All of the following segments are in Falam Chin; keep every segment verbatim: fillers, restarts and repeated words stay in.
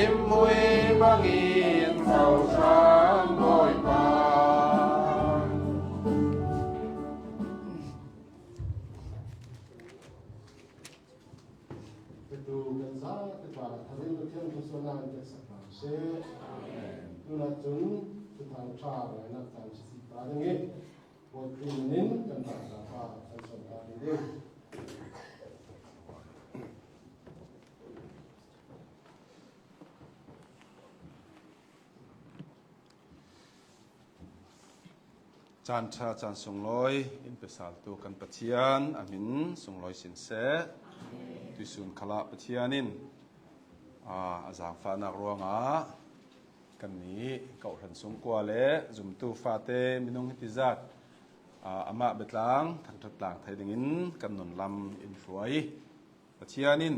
Himhmui bangin tho hram Bawipa. Petu kan za te pa tharin Pathian thu suan nan te sak ram se. Tuna chun Thuthang Ṭha lai nak tan si pa ding i. Bawi Khrih min in kan ta ta pa kan suan ta ding. Caan ṭha, caan sunglawi in pe saltu kan Pathian a hmin sunglawi sin seh. Tuisun khalah Pathian in, aa, a zangfahnak ruangah kannih kawhhran sungkua le zumtu fate minung hitizat, aa, amah biatlang thangṭhat tlang thei dingin kan nunlam in hruai. Pathian in,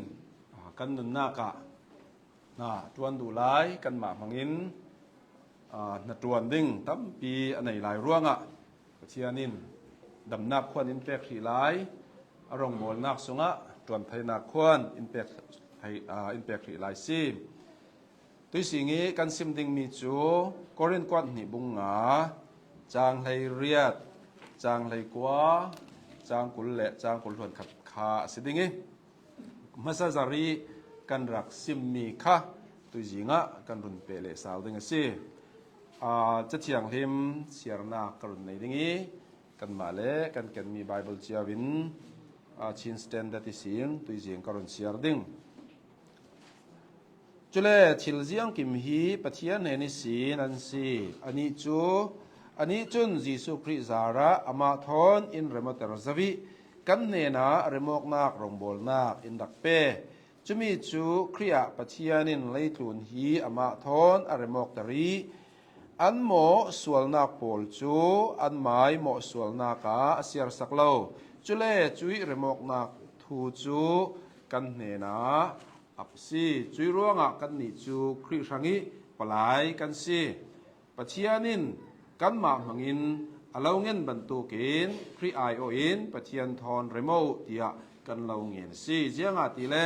aa, kan nunnak ah hna ṭuan duh lai, kanmah hmangin, aa, hna ṭuan ding tampi a nei lai ruangah Pathian in damnak khuan in pek hrih lai, a rawngbawlnak sungah ṭuan theinak khuan in pek thei, aa, in pek hrih lai si. Tuising i kan sim dingmi cu Korin kuat hnih bung nga, cang hleiriat, cang hleikua, cang kul le cang kul hluan khat kha a si ding i, hmasa zarh i kan rak simmi kha tuizing ah kan run peh leh sal ding a si. Aa, Cathianghlim siarnak ka run nei ding i, kanmah le kan kenmi Baibal cio in, aa, Chin Standard ihsin tuizing ka run siar ding. Cule thil ziangkim hi Pathian hnen ihsin an si. Anih cu, anih cun Jesuh Khrih zarah amah thawn in remawter zo i kan hnenah remawknak rawngbawlnak in rak pe. Cumi cu Khrih ah Pathian in leitlun hi amah thawn a remawkter i an mawh sualnak pawl cu anmai mawh sualnak ah a siarsak lo. Cule cuih remawknak thu cu kan hnenah a si. Cuih ruangah kannih cu Khrih hrangih palai kan si. Pathian in kanmah hmangin a lo ngen bantukin Khrih aiawh in Pathian thawn rem uh tiah kan lo ngen a si. Ziangahtile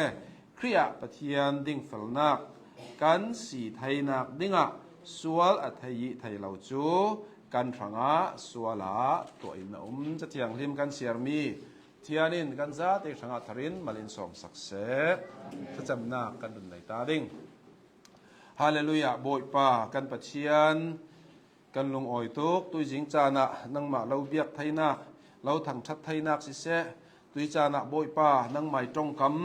Khrih ah Pathian dingfelnak kan si theinak dingah sual a thei i thei lo cu kan hrangah sual ah tuah in a um. Cathianghlim kan siarmi Pathian in kan zate hrangah tharin mal in sawmsak seh. Thlacamnak kan run nei ta ding. Hallelujah, Bawipa kan Pathian, kan lungawi tuk. Tuizing caan ah nangmah lo biak theinak, lo thangṭhat theinak siseh, tui caan ah Bawipa nangmah i ṭongkam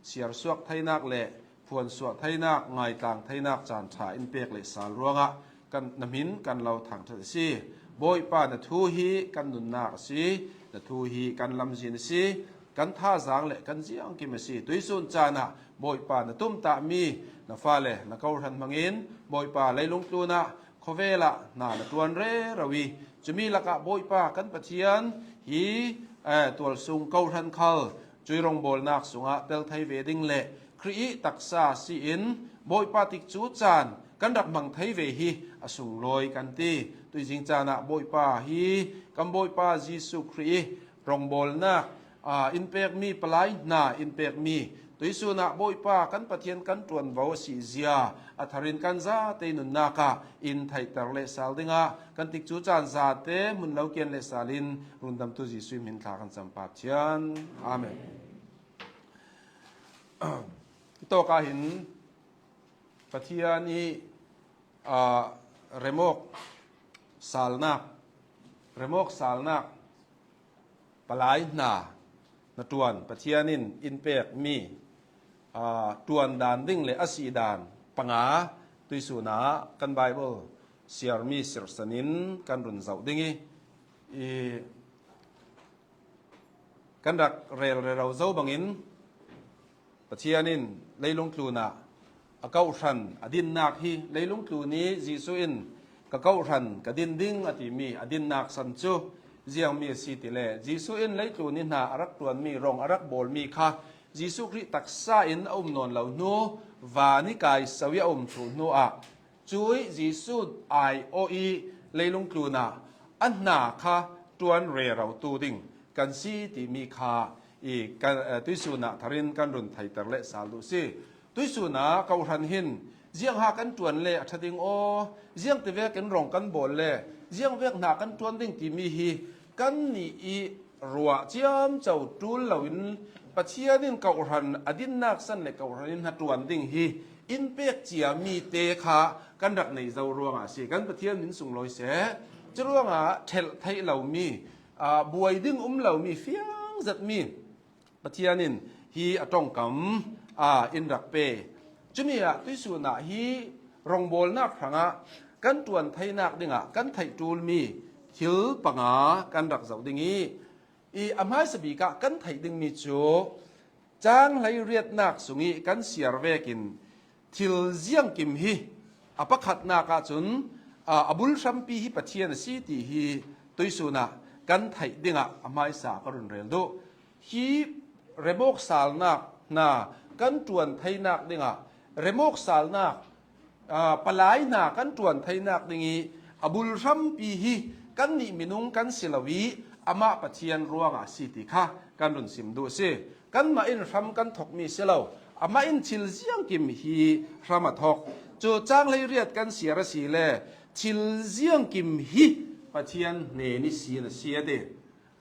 siarsuak theinak le phuansuah theinak, ngaitlang theinak caan ṭha in pek le sal ruangah kan, na hmin kan lo thangṭhat a si. Bawipa, na thu hi kan nunnak a si, na thu hi kan lamzin a si, kan thazaang le kan ziangkim a si. Tuisun caan ah Bawipa, na tumtahmi na fale na kohhran hmangin Bawipa, leilung tlun ah khawvel ah hna na ṭuan rero i, cumi lakah Bawipa kan Pathian hi, eh, tualsung kohhran khal cuih rawngbawlnak sungah tel thei ve ding le Khrih i taksa si in Bawipa tikcu caan kan rak hmang thei ve hi a sunglawi kan ti. Tuizing caan ah Bawipa hi kan Bawipa Jesuh Khrih i rawngbawlnak, aa, in pekmi, palai hna in pekmi, tuisun ah Bawipa kan Pathian kan ṭuanvo a si zia a tharin kan zate nunnak ah in theihter le sal dingah kan tikcu caan zate hmun lo kian le sal in rundamtu Jesuh hmin thla kan cam Pa Pathian. Amen. Hitawk ah hin Pathian i, aa, remawk salnak, remawk salnak palai hna na ṭuan Pathian in in pekmi, aa, ṭuan dan ding le a si dan panga tuisun ah kan Baibal siarmi sirhsan in kan run zoh ding i, i kan rak rel rero zo bangin Pathian in leilung tlun ah a kohhran a dinnak hi, leilung tlun i Jesuh in ka kohhran ka din ding a timi a dinnak san cu ziangmi a si tile, Jesuh in leitlun i hna a rak ṭuanmi, rawng a rak bawlmi kha Jesuh Khrih taksa in a um nawn lo hnu, van i kai so i a um thluh hnu ah, cuih Jesuh aiawh i leilung tlun ah a hna kha ṭuan rerotu ding kan si timi kha i kan, eh, tuisun ah tharin kan run theihter le sal duh si. Tuisun ah kohhran hin Ziang ha kan ṭuan le a ṭha ding aw, ziang ti vekin rawng kan bawl le, ziang vek hna kan ṭuan ding timi hi kan nih i ruah ciamco ṭul loin Pathian in kohhran a dinnak san le kohhran in hnaṭuan ding hi in pek cia mi te kha kan rak nei zo ruangah a si. Kan Pathian min sunglawi seh. Curuangah ṭhelh theih lomi, aa, buai ding um lomi fiang zetmi Pathian in hi a ṭongkam, aa, in rak pe. Cumi ah tuihsun ah hi rawngbawlnak hrangah kan ṭuan theinak dingah kan theih ṭulmi thil panga kan rak zoh ding i, i a hmaisa bik ah kan theih dingmi cu cang hleiriatnak sung i kan siar vekin thil ziangkim hi a pakhatnak ahcun, aa, a bul hrampi hi Pathian a si ti hi tuihsun ah kan theih dingah a hmaisa ka run rel duh. Hi remawk salnak hna kan ṭuan theinak dingah remawk salnak, aa, palai hna kan ṭuan theinak ding i a bul hrampi hi kannih minung kan si lo i amah Pathian ruangah a si ti kha kan run sim duh a si. Kanmah in hram kan thokmi si lo, amah in thil ziangkim hi hram a thok. Cu cang hleiriat kan siar a si le thil ziangkim hi Pathian hnen ihsin a si a ti.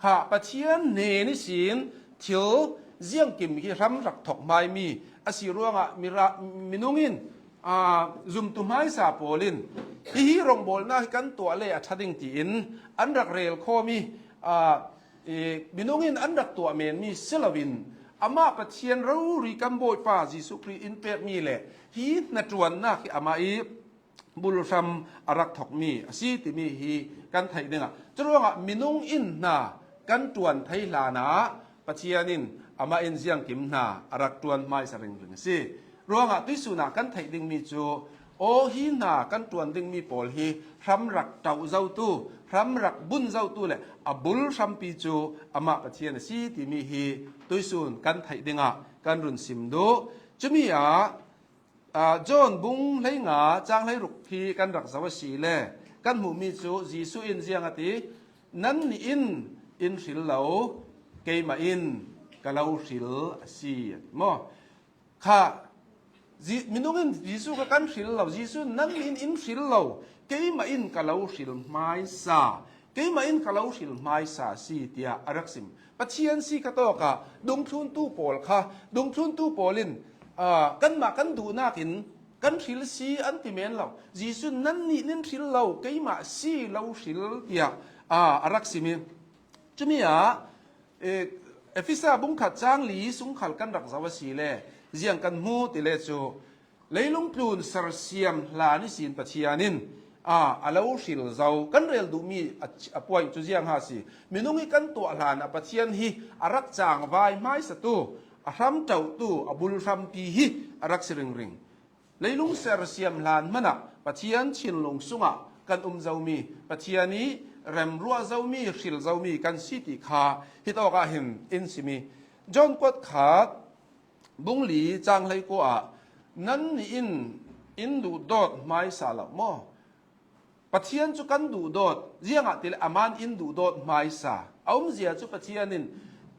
Kha Pathian hnen ihsin thil ziangkim hi hram rak thok hmaimi a si ruangah mira-, minung in, aa, zumtu hmaisa pawl in hihi rawngbawlnak hi kan tuah le a ṭha ding tiin an rak rel khawm i, aa, i, minung in an rak tuah menmi si loin amah Pathian rori kan Bawipa Jesuh Khrih in pekmi le hi hnaṭuannak hi amah i bul hram a rak thokmi a si timi hi kan theih dingah, curuangah minung in hna kan ṭuan thei hlanah Pathian in amah in ziangkim hna a rak ṭuan hmaisa ringring a si. Ruangah tuihsun ah kan theih dingmi cu, aw, hi hna kan ṭuan dingmi pawl hi hram rak ṭauh zotu, hram rak bun zotu le a bul hrampi cu amah Pathian a si timi hi tuihsun kan theih dingah kan run sim duh. Cumi ah, aa, John bung hleinga cang hleiruk hi kan rak zoh a si le kan hmuhmi cu Jesuh in ziang a ti, "Nannih in in hril lo, keimah in ka lo hril a si," a ti maw? Kha, Ji-, minung in Jesuh kha kan hril lo, Jesuh in, "Nannih in in hril lo, keimah in ka lo hril hmaisa, keimah in ka lo hril hmaisa a si," tiah a rak sim. Pathian si kha tawkah dungthluntu pawl kha, dungthluntu pawl in, aa, kanmah kan duhnak in kan hril si an ti men lo. Jesuh in, "Nannih in in hril lo, keimah si lo hril," tiah, aa, a rak sim i, cumi ah, eh, Efesa bungkhat cang li sung khal kan rak zoh a si le ziang kan hmu ti le cu, leilung tlun sersiam hlan ihsin Pathian in, aa, a lo hril zo. Kan rel duhmi a, a point cu ziang ha si. Minung i kan tuah hlan ah Pathian hi a rak cangvai hmaisatu, a hram ṭauhtu, a bul hrampi hi a rak si ringring. Leilung sersiam hlan hmanah Pathian thinlung sungah kan um zomi, Pathian i remruah zomi, hril zomi kan si ti kha hitawk ah hin in simi. John kuat khat, bung li cang hleikua ah, "Nannih in in duhdawt hmaisa lo maw?" Pathian cu kan duhdawt, ziangahtile aman in duhdawt hmaisa. A umzia cu Pathian in,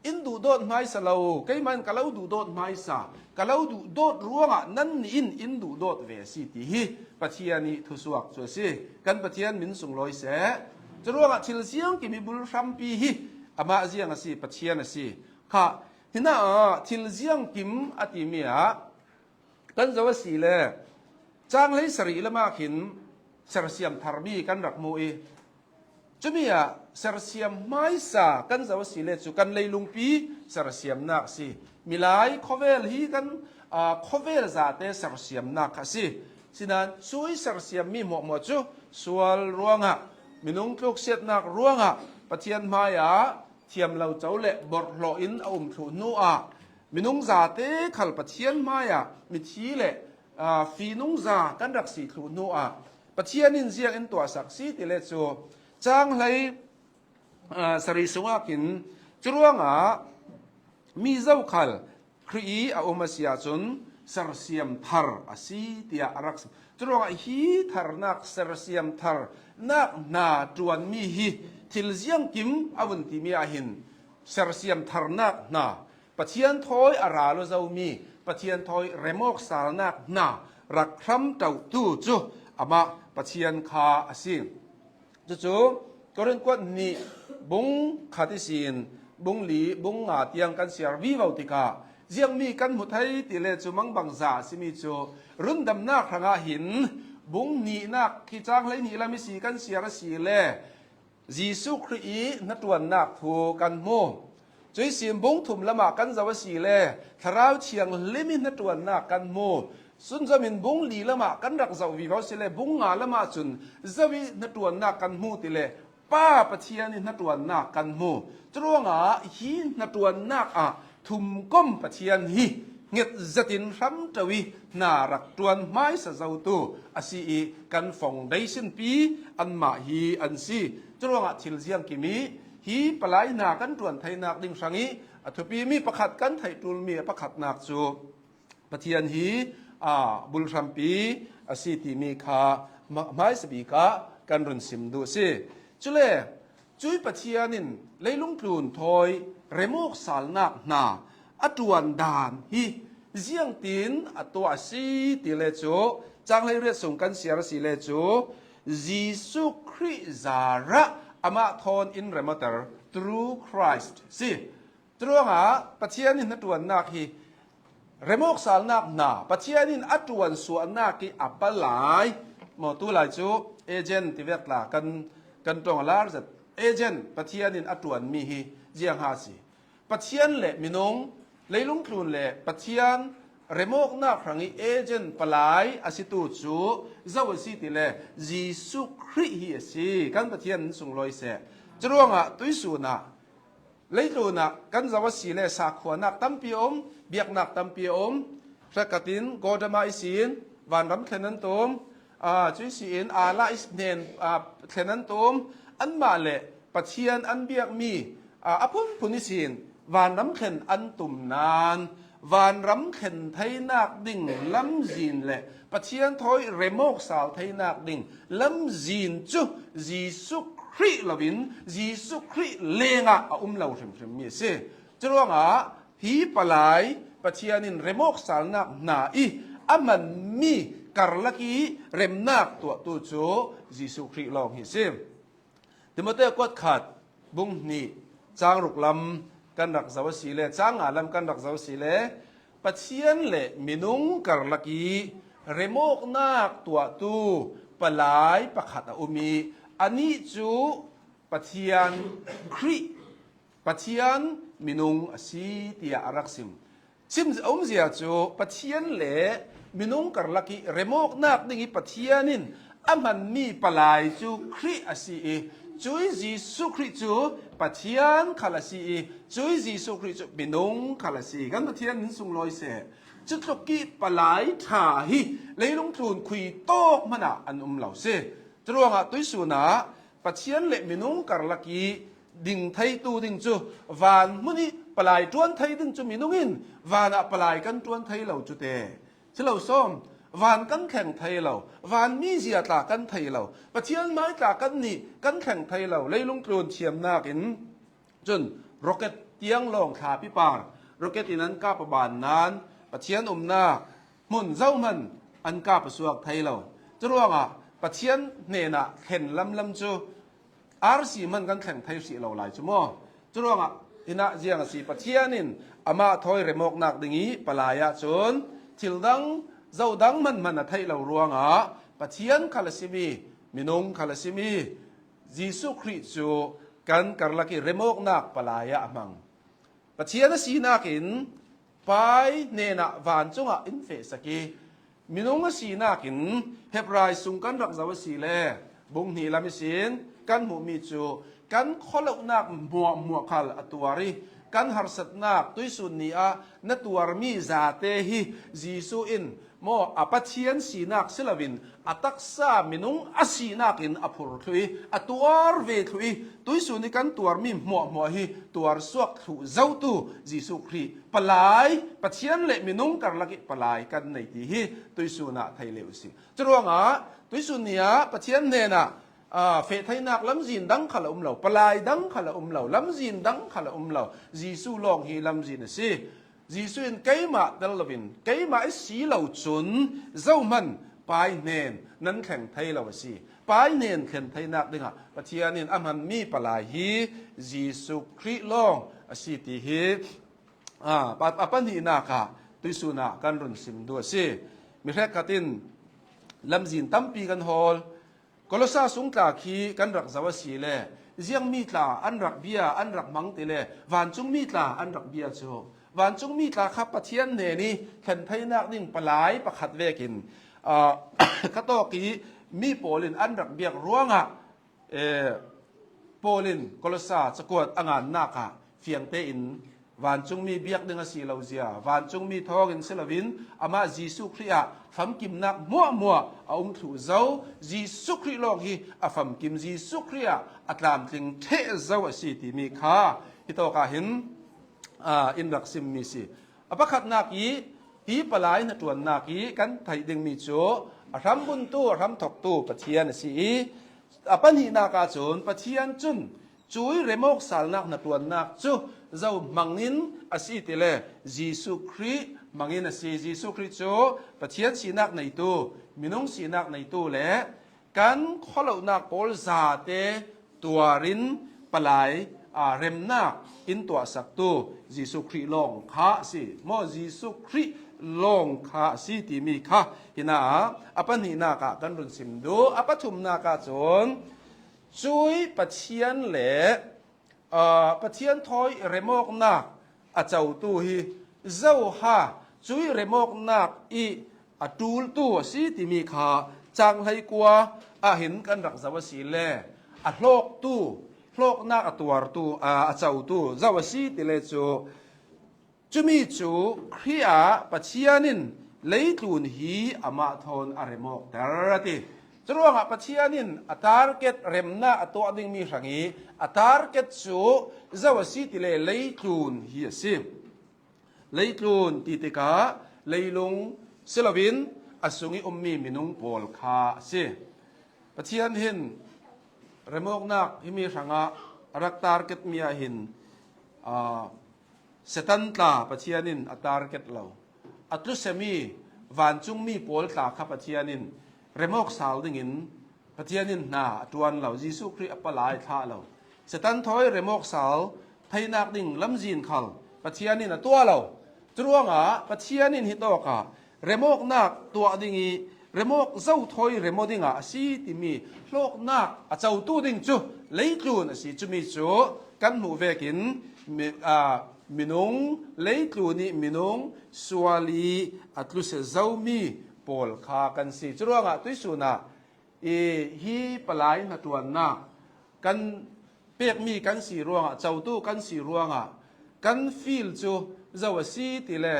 "In duhdawt hmaisa lo, keimah in ka lo duhdawt hmaisa, ka lo duhdawt ruangah nannih in in duhdawt ve a si," ti hi Pathian i thusuak cu a si. Kan Pathian min sunglawi seh. Curuangah thil ziangkim i bul hrampi hi amah ziang a si, Pathian a si. Kha, hinah thil ziangkim a timi ah kan zoh a si le cang hleisarih lamah khin sersiam tharmi kan rak hmu i, cumi ah sersiam hmaisa kan zoh a si le cu kan leilungpi sersiamnak a si. Milai khawvel hi kan, aa, khawvel zate sersiamnak kha a si. Sinain sui sersiammi hmuahhmuah cu sual ruangah, minung tluksiatnak ruangah, Pathian hmaiah thiam lo co le borhhlawh in a um thluh hnu ah, minung zate khal Pathian hmaiah mithi le, aa, fihnung za kan rak si thluh hnu ah Pathian in ziang in tuahsak si ti le cu cang hlei, aa, sarih sungah khin, curuangah mi zokhal Khrih i a um a si ahcun sersiam thar a si tiah a rak sim. Curuangah hi tharnak, sersiam tharnak hna ṭuanmi hi thil ziangkim a vun timi ah hin sersiam tharnak hna, Pathian thawi a ral aw zomi, Pathian thawi remawk salnak hna rak hram ṭohtu cu amah Pathian kha a si. Cucu Korin kuat nih bung khat ihsin bung li bung nga tiang kan siar vivo tikah ziangmi kan hmu thei ti le cu mangbangza a simi cu rundamnak hrangah hin bung nihnak khi cang hleihnih lam ihsi kan siar a si le Jesuh Khrih i hnaṭuannak thu kan hmu. Cuih sin bung thum lamah kan zoh a si le Thlarau Thianghlim i hnaṭuannak kan hmu. Sunzomin bung li lamah kan rak zoh vivo si le bung nga lamah cun zo i hnaṭuannak kan hmu ti le Pa Pathian i hnaṭuannak kan hmu. Curuangah hi hnaṭuannak ah thumkom Pathian hi hnget zetin hram ṭo i hna rak ṭuan hmaisa zotu a si i kan foundation pi anmah hi an si. Curuangah thil ziangkim i hi palai hna kan ṭuan theinak ding hrang i a thupimi pakhat kan theih ṭulmi a pakhatnak cu Pathian hi aa, bulhrampi a si timi kha hma- hmaisa bik ah kan run sim duh a si. Cule cui Pathian in leilung tlun thawi remawk salnak hna a ṭuan dan hi ziangtin a tuah a si ti le cu cang hleiriat sung kan siar a si le cu Jesuh Khrih zarah amah thawn in rem awter through Christ si. Curuangah Pathian in hnaṭuannak hi remawk salnak hna Pathian in a ṭuan suahnak i a palai maw tu lai cu agent tivek tla kan kan ṭong a lar zet. Agent Pathian in a ṭuanmi hi ziang ha si. Pathian le minung leilung tlun le Pathian remawknak hrang i agent palai a situ cu zo a si ti le Jesuh Khrih hi a si. Kan Pathian in sunglawi seh. Curuangah tuisun ah leitlun ah kan zoh a si le sakhuanak tampi a um, biaknak tampi a um. Hrekatin Godama ihsin vanram thlen an tum, aa, cuih si in Ala ihnen aa, thlen an tum, anmah le Pathian an biakmi aa, a phunphun ihsin vanram thlen an tum nan vanram thlen theinak ding lamzin le Pathian thawi remawk sal theinak ding lamzin cu Jesuh Khrih loin Jesuh Khrih lengah a um lo hrimhrim mi a si. Curuangah hi palai Pathian in remawk salnak hna i a hmanmi karlak i remnak tuahtu cu Jesuh Khrih lawng hi a si. Timote kuat khat bung hnih cang ruk lam kan rak zoh a si le cang nga lam kan rak zoh a si le Pathian le minung karlak i remawknak tuahtu palai pakhat a um i anih cu Pathian Khrih, Pathian minung a si tiah a rak sim. Chim a umzia cu Pathian le minung karlak i remawknak ding i Pathian in a hmanmi palai cu Khrih a si i, cui Jesuh Khrih cu Pathian khal a si i, cui Jesuh Khrih cu minung khal a si. Kan Pathian in sunglawi seh. Cutluk i palai ṭha hi leilung tlun khui tawk hmanah an um lo si. Curuangah tuisun ah Pathian le minung karlak i ding theitu ding cu van hmun i palai ṭuan thei ding cu minung in van ah palai kan ṭuan thei lo cu te. Si lo sawm, van kan thleng thei lo, van mizia tla kan thei lo, Pathian hmai tla kan nih kan thleng thei lo, leilung tlun thiamnak in cun rocket tiang lawng thlapi par rocket in an kap a ban nan Pathian umnak hmun zohman an kap a suak thei lo. Curuangah Pathian hnenah thlen lamlam cu arsi hman kan thleng thei hrih lo lai cu maw? Curuangah hinah ziang a si, Pathian in amah thawi remawknak ding i palai ahcun thil dang, zo dang hmanhman a theih lo ruangah Pathian khal a simi, minung khal a simi Jesuh Khrih cu kan karlak i remawknak palai ah a hmang. Pathian a sinak in Pai hnenah vancung ah in fehsak i, minung a sinak in Hebrai sung kan rak zoh a si le, bung hnih lam ihsin kan hmuhmi cu kan khualonak hmuahhmuah khal a tuar i, kan harsatnak tuisun ni ah na tuarmi zate hi Jesuh in maw a Pathian sinak si loin a taksa minung a sinak in a phur thluh i a tuar ve thluh i tuisun i kan tuarmi hmuahhmuah hi tuar suak thluh zotu Jesuh Khrih palai Pathian le minung karlak i palai kan nei ti hi tuisun ah thei lio a si. Curuangah tuisun ni ah Pathian hnenah aa, feh theinak lamzin dang khal a um lo, palai dang khal a um lo, lamzin dang khal a um lo, Jesuh lawng hi lamzin a si. Jesuh in keimah tel loin, keimah i si lo cun zohman Pai hnen nan thleng thei lo a si. Pai hnen thlen theinak dingah Pathian in a hmanmi palai hi Jesuh Khrih lawng a si ti hi, aa, pa, a pahnihnak ah tuihsun ah kan run sim duh a si. Mi hrekkhat in lamzin tampi kan hawl. Kolosa sung tla khi kan rak zoh a si le, ziangmi tla an rak bia, an rak hmang ti le, vancungmi tla an rak bia cu. Vancungmi tla kha Pathian hnen i thlen theinak ding palai pakhat vekin, aa, khatawk i mi pawl in an rak biak ruangah, eh, Paul in Kolosa cakuat a ngannak ah fiang tein vancungmi biak ding a si lo zia, vancungmi thawngin si loin amah Jesuh Khrih ah famkimnak hmuahhmuah a um thluh zo, Jesuh Khrih lawng hi a famkim, Jesuh Khrih ah a tlamtling ṭheh zo a si timi kha hitawk ah hin, aa, in rak simmi si. A pakhatnak i hi palai hnaṭuannak i kan theih dingmi cu a hrambuntu, a hramthoktu Pathian a si i, a pahnihnak ah cun Pathian cun cui remawk salnak hnaṭuannak cu zo hmangin a si ti le, Jesuh Khrih hmangin a si. Jesuh Khrih cu Pathian sinak neitu, minung sinak neitu le kan khualonak pawl zate tuarin palai, aa, remnak in tuahsaktu Jesuh Khrih lawng kha a si. Maw, Jesuh Khrih lawng kha a si timi kha hinah a pahnihnak ah kan run sim duh. A pathumnak ah cun cui Pathian le, aa, Pathian thawi remawknak a cotu hi zoha cui remawknak i a ṭultu a si timi kha cang hleikua ah hin kan rak zoh a si le, a hlawktu, hlawknak a tuartu, aa, a cotu zoh a si ti le cu, cumi cu Khrih ah Pathian in leitlun hi amah thawn a remawkter a ti. Curuangah Pathian in a target remnak a tuah dingmi hrang i a target cu zoh a si ti le leitlun hi a si. Leitlun ti tikah leilung si loin a sung i ummi minung pawl kha a si. Pathian hin remawknak himi hrangah a rak targetmi ah hin, aa, Satan tla Pathian in a target lo. A tlusemi vancungmi pawl tla kha Pathian in remawk sal dingin Pathian in hna a ṭuan lo, Jesuh Khrih a palai thlah lo. Satan thawi remawk sal theinak ding lamzin khal Pathian in a tuah lo. Curuangah Pathian in hitawkah remawknak tuah ding i remawk zo thawi remaw dingah a si timi hlawknak a cotu ding cu leitlun a si. Cumi cu kan hmuh vekin mi, aa, minung, leitlun i minung sual i a tlusia zomi pawl kha kan si. Curuangah tuihsun ah i hi palai hnaṭuannak kan pekmi kan si ruangah, cotu kan si ruangah kan field cu zo a si ti le,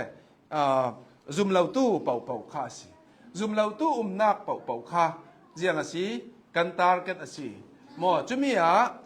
aa, zumlotu pohpoh kha a si. Zumlotu umnak pohpoh kha ziang a si, kan target a si. Maw, cumi ah,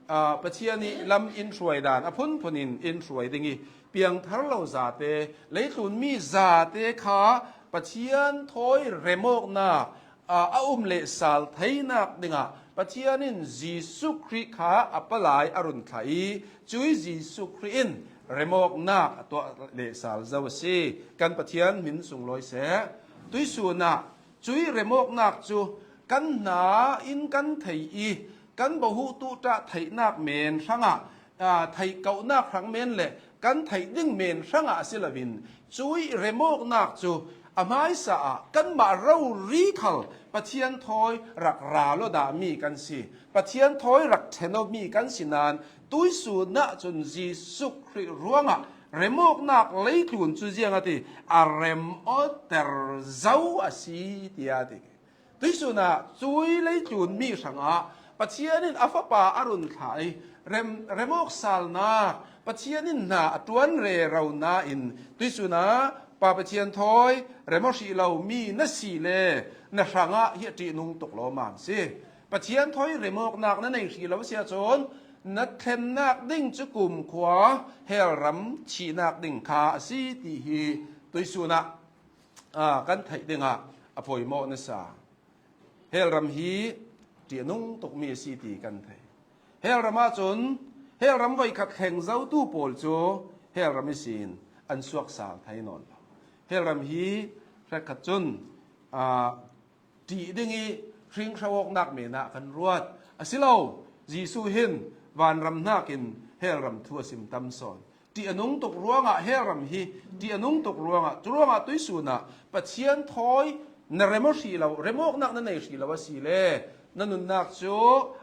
aa, Pathian i lam in hruai dan a phunphun in in hruai ding i piangthar lo zate, leitlunmi zate kha Pathian thawi remawknak, aa, a um lehsal theinak dingah Pathian in Jesuh Khrih kha a palai a run thlah i, cui Jesuh Khrih in remawknak a tuah lehsal zo a si. Kan Pathian hmin sunglawi seh. Tuihsun ah cui remawknak cu kan hna in kan theih i, kan bahuh tuṭah theihnak men hrangah, aa, theih kauhnak hrang men le kan theih ding men hrangah a si loin, cui remawknak cu a hmaisa ah kanmah rori khal Pathian thawi rak ra lawdahmi kan si, Pathian thawi rak ṭhenawmi kan si nain, tuihsun ah cun Jesuh Khrih ruangah remawknak leitlun cu ziang a ti, a remawter zo a si, tiah a ti. Tuihsun ah cui leitlun mi hrangah Pathian in a Fapa a run thlah i rem, remawk salnak, Pathian in hna a ṭuan rero nain, tuihsun ah Pa Pathian thawi rem aw hrih lomi na si le na hrangah hi a ṭihnung tuk lawmmam si. Pathian thawi remawknak na nei hrih lo si ahcun na thlennak ding cu kumkhua hell ram thihnak ding kha a si ti hi tuihsun ah, aa, kan theih dingah a poimawh nasa. Hell ram hi ṭihnung tukmi a si ti kan thei. Hell ram ahcun hell ram voikhat thleng zotu pawl cu hell ram ihsin an suaksal thei nawn lo. Hell ram hi hrekkhat cun, aa, ṭih ding ih hringhra awknak menah kan ruat. A si lo, Jesuh hin vanram hnakin hell ram thu a sim tam sawn. Ṭih a nung tuk ruangah hell ram hi, ṭih a nung tuk ruangah, curuangah tuihsun ah Pathian thawi na rem aw hrih lo, remawknak na nei hrih lo a si le, na nunnak cu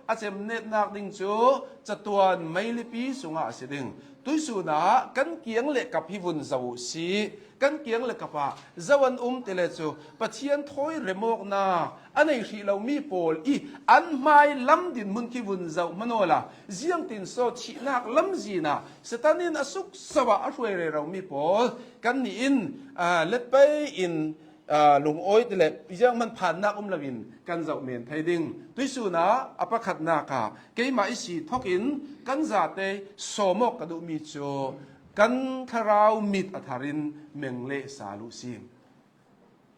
a cemnetnak ding cu catuan meilipi sungah a si ding. Tuihsun ah kan kiang le kap hi vun zoh uh si. Kan kiang le kap ah zo an um ti le cu Pathian thawi remawknak a nei hrih lomi pawl ih an hmai lam dinhmun khi vun zoh hmanh awla, ziangtin saw thihnak lamzin ah Satan in a sukso ah a hruai reromi pawl kannih in, aa, let pei in, aa, lungawi ti le zianghman phannak um loin kan zoh men thei ding. Tuihsun ah a pakhatnak ah keimah ihsi thokin kan zate sawm awk ka duhmi cu kan thlarau mit a thar in meng leh sal uh si.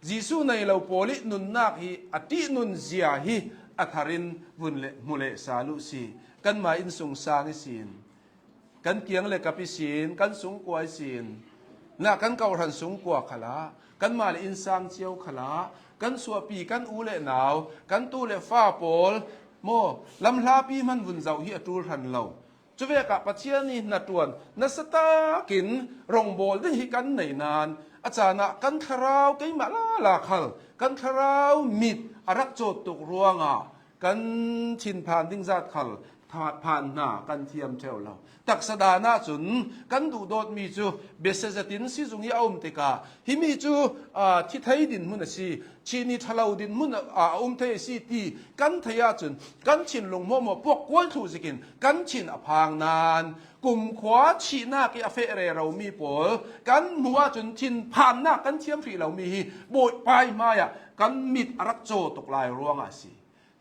Jesuh nei lo pawl ih nunnak hi a ṭihnun zia hi a thar in vun le hmu leh sal uh si. Kanmah innsungsang ihsin, kan kiang le kap ihsin, kan sungkua ihsin, na kan kawhhran sungkua khalah, kanmah le innsang cio khalah, kan suahpi, kan u le nau, kan tu le fa pawl maw, lamhlapi hman vun zoh hi a ṭul hran lo. Cuvek ah Pathian ih hnaṭuan nasa takin rongbawl ding hi kan nei nain a caan ah kan thlarau keimah lala khal kan thlarau mit a rak cawt tuk ruangah kan thinphan ding zat khal tha-, phan hna kan thiam ṭheu lo. Taksa dan ahcun kan duhdawtmi cu biasia zetin sizung ih a um tikah himi cu, aa, thi thei dinhmun a si. Thih ni ṭhalo dinhmun a, a um thei a si ti kan theih ahcun kan thinlung hmuahhmuah puak kual thluh zikin kan thin a phang nain kumkhua thihnak ih a feh reromi pawl kan hmuh ahcun thinphannak kan thiam hrih lomi hi Bawipa ih hmaiah kan mit a rak caw tuk lai ruangah a si.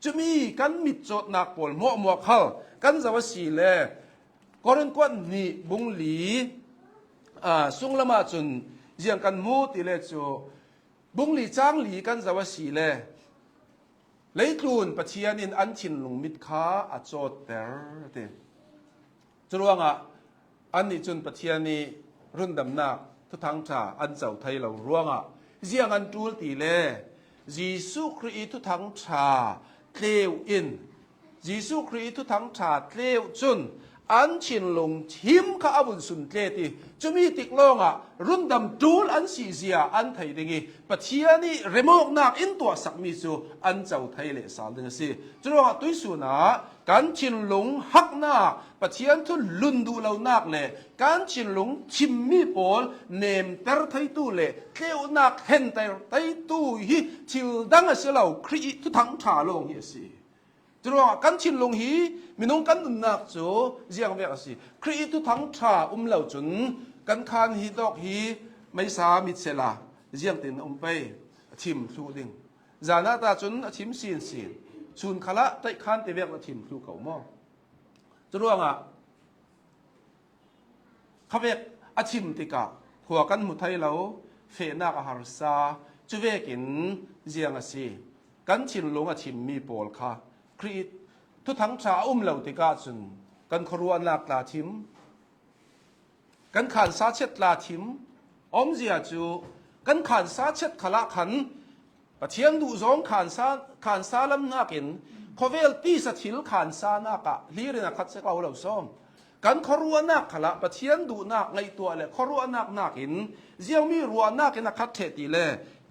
Cumi kan mit cawtnak pawl hmuahhmuah khal kan zoh a si le Korin kuat hnih bung li, aa, sunglam ahcun ziang kan hmu ti le cu, bung li cang li kan zoh a si le, leitlun Pathian in an thinlung mit kha a cawtter a ti. Curuangah annih cun Pathian ih rundamnak Thuthang ṭha an co thei lo ruangah ziang an ṭul ti le, Jesuh Khrih ih Thuthang ṭha tleu in Jesuh Khrih ih Thuthang ṭha tleu cun an thinlung thim kha a vun sun tlet ih, cumi tik lawngah rundam ṭul an si zia an thei ding ih, Pathian ih remawknak in tuahsakmi cu an co thei leh sal ding a si. Curuangah tuihsun ah kan thinlung haknak, Pathian thu lun duh lonak le kan thinlung thimmi pawl nemter theitu le tleunak thlenter theitu hi thil dang a si lo, Khrih ih Thuthang ṭha lawng hi a si. Curuangah kan thinlung hi minung kan nunnak cu ziangvek a si. Khrih ih Thuthang ṭha um lo cun kan khan hi tawk hi meisa mit sehla ziangtin a um pei, a thim thluh ding. Zan ah ta cun a thim sinsin. Sun khalah taih khan tivek a thim thluh ko maw? Curuangah khavek a thim tikah khua kan hmu thei lo, fehnak a harsa, cuvekin ziang a si. Kan thinlung a thimmi pawl kha Khrih Thuthang ṭha a um lo tikah cun kan khuaruahnak tla thim, kan khansa chet tla thim, omzia cu kan khansa chet khalah khan Pathian duhzawng khansa, khansa lam hnakin khuavel tisa thil khansanak ah hlir in a khat si ko lo sawm. Kan khuaruahnak khalah Pathian duhnak ngaihtuah le khuaruahnak hnakin ziangmi ruahnak in a khat ṭheh ti le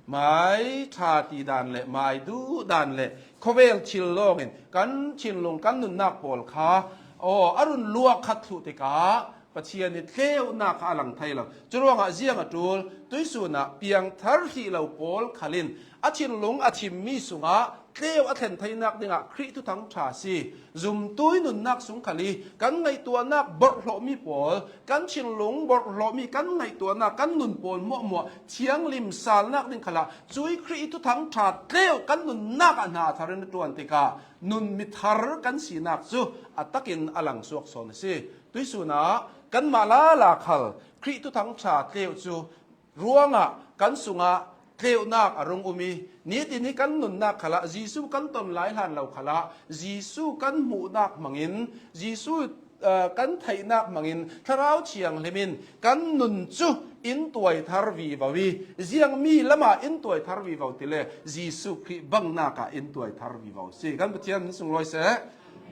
mai ṭha ti dan le mai duh dan le khuavel thil lawngin kan thinlung kan nunnak pawl kha aw a run luak khat thluh tikah Pathian ih tleunak kha a lang thei lo. Curuangah ziang a ṭul, tuihsun ah piangthar hrih lo pawl khal in a thinlung a thimmi sungah tleu a thlen theinak dingah Khrih Thuthang ṭha si. Zumtu ih nunnak sung khal ih kan ngaihtuahnak borhhlawhmi pawl, kan thinlung borhhlawhmi kan ngaihtuahnak kan nun pawl hmuahhmuah thianglim salnak ding khalah cuih Khrih Thuthang ṭha tleu kan nunnak ah hna thar in a ṭuan tikah nun mithar kan sinak cu a takin a lang suak sawn a si. Tuihsun ah kanmah lala khal Khrih Thuthang ṭha tleu cu ruangah kan sungah tleunak a rung um ih, nitin hi kan nunnak khalah Jesuh kan ton lai hlan lo khalah Jesuh kan hmuhnak hmangin Jesuh ah, kan theihnak hmangin Thlarau Thianghlim in kan nun cu in tuai thar vivo i, ziangmi lamah in tuai thar vivo ti le Jesuh Khrih bangnak ah in tuai thar vivo si. Kan Pathian min sunglawi seh.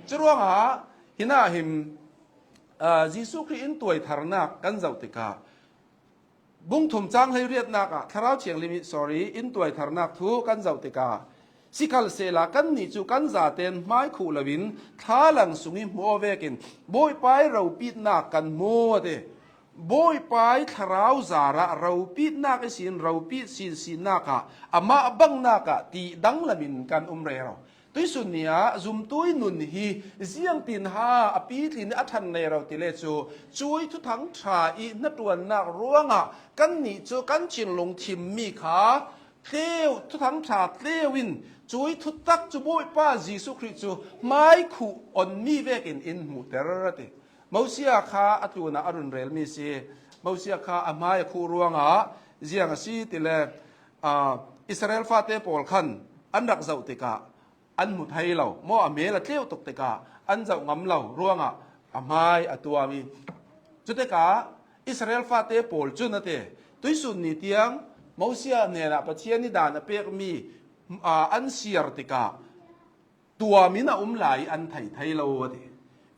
Curuangah hinah hin, ah, Jesuh Khrih in tuai tharnak kan zoh tikah, bung thum cang hleiriatnak ah Thlarau Thianghlim i, sorry, in tuai tharnak thu kan zoh tikah, sikhalsehla kannih cu kan zaten hmaikhuh loin thlalang sung i hmuh aw vekin Bawipa i ropitnak kan hmu a ti. Bawipa i thlarau zarah ropitnak ihsin ropit sinsinnak ah amah bangnak ah ti danglam in kan um rero. Tuisun ni ah zumtu i nun hi ziangtin ha a pitlin a ṭhan nei ro ti le cu, cui Thuthang ṭha i hnaṭuannak ruangah kannih cu kan thinlung thimmi kha tleu, Thuthang ṭha tleu in cui thutak cu Bawipa Jesuh Khrih cu hmaikhuh onmi vekin in hmuhter a ti. Mosia kha a tlunah a run relmi si. Mosia kha a hmai a khuh ruangah ziang a si ti le, aa, Israel fate pawl khan an rak zoh tikah, an hmu thei lo, maw a mel a tleuh tuk tikah an zoh ngam lo ruangah a hmai a tuam i, cutikah Israel fate pawl cun a ti, tuisun ni tiang Mosia hnenah Pathian i dan a pekmi, aa, an siar tikah tuam in a um lai i an thei thei lo a ti.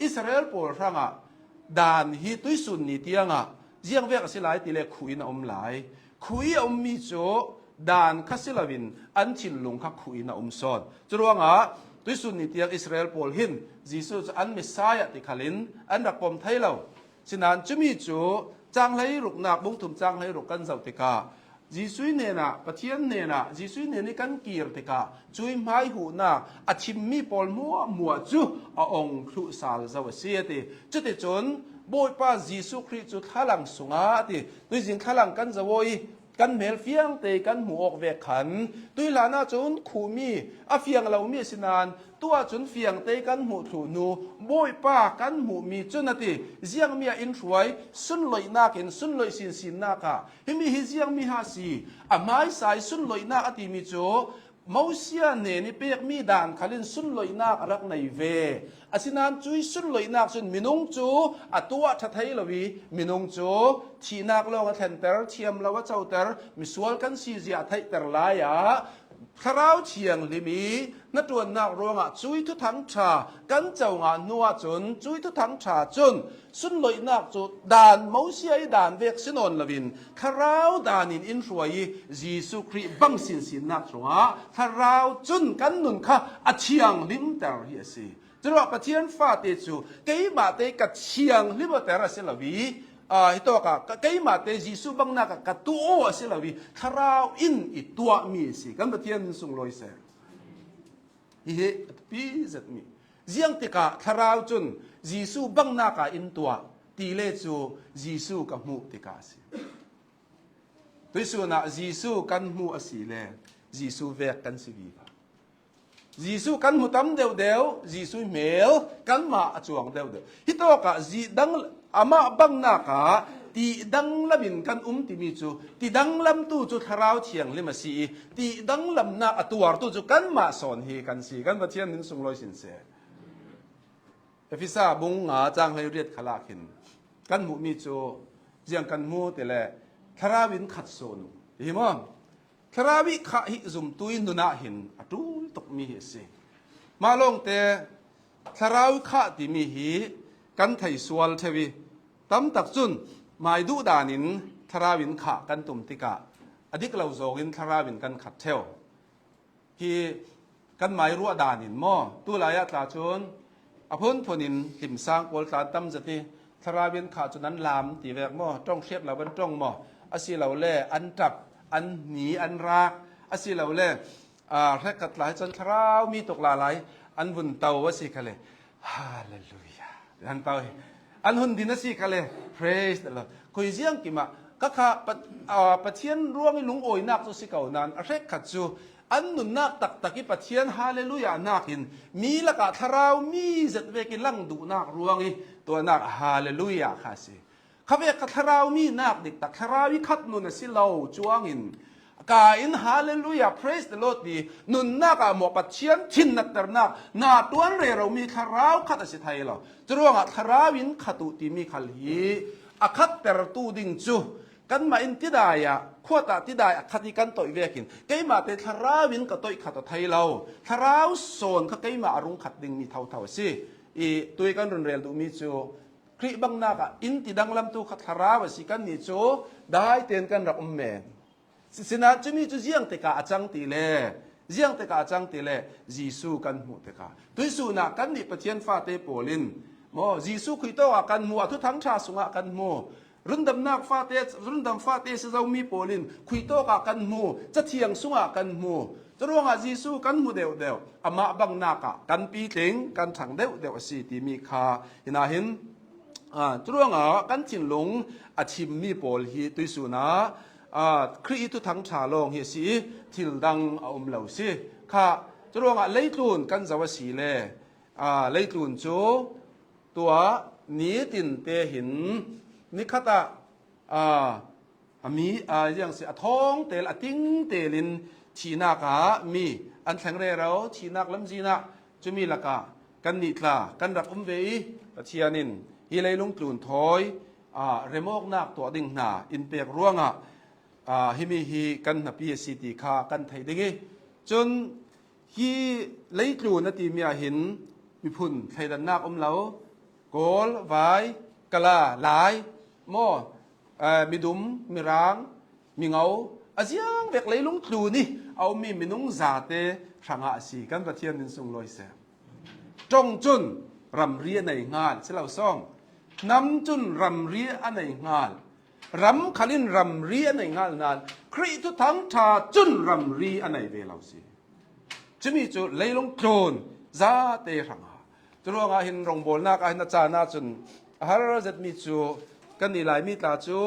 Israel pawl hrangah dan hi tuisun ni tiangah ziangvek a si lai ti le khuh in a um lai. Khuh i a ummi cu dan kha si loin an thinlung kha khuh in a um sawn. Curuangah tuisun ni tiang Israel pawl hin Jesuh cu an Messiah ti khalin an rak pom thei lo. Sinain cumi cu cang hleiruknak, bung thum cang hleiruk kan zoh tikah, Jesuh hnenah, Pathian hnenah, Jesuh hnen i kan kir tikah, cui hmaihuhnak a thimmi pawl hmuahhmuah cu a ong thluh sal zo a si a ti. Cuticun Bawipa Jesuh Khrih cu thlalang sungah a ti. Tuizing thlalang kan zoh aw i kan hmel fiangte kan hmuh awk vek khan, tuihlan ahcun khuhmi a fiang lomi a si nain, tuah cun fiangte kan hmuh thluh hnu, Bawipa kan hmuhmi cun a ti, ziangmi ah in hruai, sunloihnak in, sunloih sinsinnak ah, himi hi ziangmi ha si, a hmaisa i sunloihnak a timi cu Mosia hnen i pekmi dan khalin sunloihnak a rak nei ve. Asinain cui sunloihnak cun minung cu a tuah ṭha thei lo i, minung cu thihnak lawng a thlenter, thiam lo a coter, misual kan si zia a theihter lai ah, Thlarau Thianghlim i hnaṭuannak ruangah cui Thuthang ṭha kan co ngah hnu ahcun, cui Thuthang ṭha cun sunloihnak cu dan Mosia i dan vek si nawn loin Thlarau dan in in hruai i Jesuh Khrih bang sinsinnak cungah Thlarau cun kan nun kha a thianghlimter hi a si. Curuah Pathian fate cu keimahte ka thianghlimter a si lo i, aa, hitawkah ka, keimahte Jesuh bangnak ah ka tuah a si lo i, Thlarau in i tuahmi a si. Kan Pathian min sunglawi seh. Hihi a thupi zetmi. Ziang tikah Thlarau cun Jesuh bangnak ah in tuah ti le cu Jesuh ka hmuh tikah a si. Tuisun ah Jesuh kan hmuh a si le Jesuh vek kan si viva. Jesuh kan hmu tam deuhdeuh, Jesuh hmel kanmah a cuang deuhdeuh. Hitawkah zih dang, amah bangnak ah ti danglam in kan um timi cu, ti danglamtu cu Thlarau Thianghlim a si i, ti danglamnak a tuartu cu kanmah sawn hi kan si. Kan Pathian min sunglawi sin seh. Efesa bung nga cang hleiriat khalah khin kan hmuhmi cu ziang kan hmu ti le Thlarau in khat sawn uh hi maw? Thlarau i khah hi zumtu i nun ah hin a ṭul tukmi hi a si. Mah lawngte Thlarau i khah timi hi kan thei sual ṭheu i, tamtak cun mai duh dan in Thlarau in khah kan tum tikah a dik lo zawng in Thlarau in kan khat ṭheu. Hi kan mai ruah dan in maw, tu lai ah tla cun a phunphun in hlimsang pawl tla an tam zet i, Thlarau in khah cun an lam ti vek maw, ṭong hriat lo an ṭong maw, asilole an ṭap, an hni, an rak, asilole, aa, hrekkhat tla hi cun Thlarau mi tuk lalai an vun to a si kha le. Hallelujah. An to hi. An hun din a si kha le. Praise the Lord. Khui ziang kimah ka kha Pat-, aa, Pathian ruang i lungawinak cu si ko nain a hrekkhat cu an nunnak taktak i Pathian hallelujah nakin mi lakah Thlarau mi zet vek i lang duhnak ruang i tuahnak hallelujah kha a si. Khavek kha Thlarau mi nak diktak, Thlarau i khat nun a si lo cuangin, Kain, Hallelujah, praise the Lord ti nunnak ah maw, Pathian thin natternak na ṭuan rero mi thlarau khat a si thei lo. Curuangah thlarau in khat uh timi khal hi a khattertu ding cu kanmah in tidai ah, khuat ah tidai a khat hi kan toih vekin keimah te thlarau in ka toih khat aw thei lo. Thlarau sawn kha keimah a rung khat dingmi thotho a si. I tui kan run rel duhmi cu Khrih bangnakah in ti danglamtu kha thlarau a si kannih cu dai tein kan rak um men. Si-, sinain cumi cu ziang tikah a cang ti le, ziang tikah a cang ti le, Jesuh kan hmuh tikah. Tuihsun ah kannih Pathian fate pawl in, maw, Jesuh khuitawk ah kan hmu, a thuthang ṭha sungah kan hmu. Rundamnak fate, rundam fate si zomi pawl in khuitawk ah kan hmu, Cathiang sungah kan hmu. Curuangah Jesuh kan hmu deuhdeuh, amah bangnakah kan pitling, kan ṭhang deuhdeuh a si timi kha hinahin, aa, curuangah kan thinlung a thimmi pawl hi tuihsun ah, aa, Khrih ih thuthang ṭha lawng hi a si ih, thil dang a um lo si. Kha, curuangah leitlun kan zoh a si le, aa, leitlun cu tuah nitin te hin nikhat ah, aa, a mi, aa, ziang si, a thawng tel, a ting tel in thihnak ah mi an thleng rero, thihnak lamzin ah cumi lakah kannih tla kan rak um ve ih, Pathian in hi leilung tlun thawi, aa, remawknak tuah ding hna in pek ruangah, aa, himi hi kan hnapi a si ti kha kan theih ding ih, cun hi leitlun a timi ah hin miphun thleidannak um lo, Kawl, Vai, Kala, Lai, maw, aa, midum, mirang, mingo, a ziang vek leilung tlun ih a ummi minung zate hrangah a si. Kan Pathian min sunglawi seh. Ṭong cun ramri a nei hngal, si lo sawm. Hnam cun ramri a nei hngal. Ram khal in ramri a nei hngal nain Khrih thuthang ṭha cun ramri a nei ve lo si. Cumi cu leilung tlun zate hrangah. Curuangah hin rawngbawlnak ah hin a caan ahcun a har zetmi cu kannih Laimi tla cu